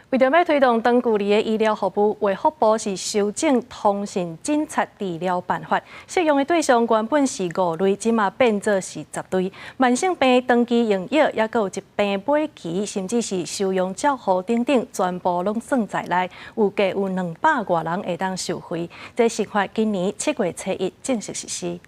為著欲推動長距離的醫療服務，衛福部是修正通訊診察治療辦法，適用的對象原本是五類，這馬變做是十類。慢性病長期用藥，抑閣有疾病尾期，甚至是收容照護等等，全部攏算在內。預計有兩百外人會當受惠。這新法今年7月初一正式實施。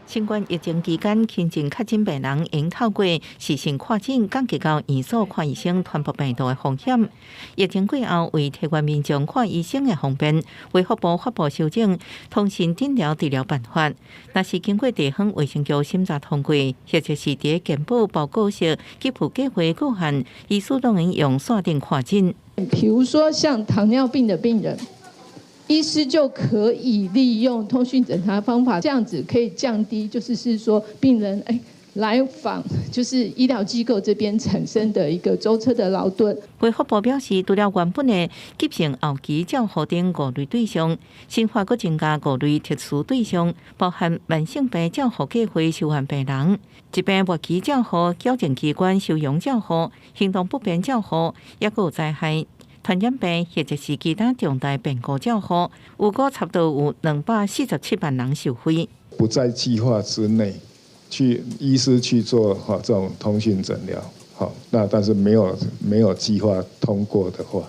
新冠疫情期間，輕症確診病人應透過視訊看診，降低到院所看醫生傳播病毒的風險。疫情過後，為提高民眾看醫生的方便，衛福部發布修正通訊診療治療辦法。若是經過地方衛生局審查通過，或者是佇健保報告時給付計畫過限，醫師攏會用線頂看診。比如說，像糖尿病的病人，醫師就可以利用通訊診查方法，這樣子可以降低，就是說病人來訪，就是醫療機構這邊產生的一個舟車的勞頓。衛福部表示，除了原本的急性後期照護等五類對象，新法閣增加五類特殊對象，包含慢性病照護計畫受限病人、疾病末期照護、矯正機關收容照護、行動不便照護，抑閣有災害、傳染病或者是其他重大變故照護，預估差不多有247萬人受惠。不在計劃之內，去醫師去做哈這種通訊診療，好，那但是沒有計劃通過的話，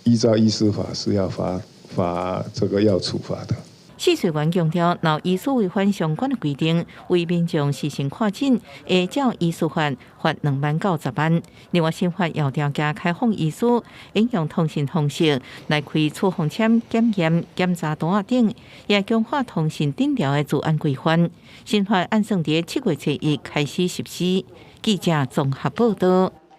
依照醫師法是要罰這個要處罰的。試水員強調，若醫師違反相關的規定，為民眾視訊看診，會照醫師法罰2萬到10萬。另外，新法有條件開放醫師應用通訊方式來開處方簽、檢驗、檢查單仔等，也強化通訊診療的資安規範。新法按算佇7月初一開始實施。記者綜合報道。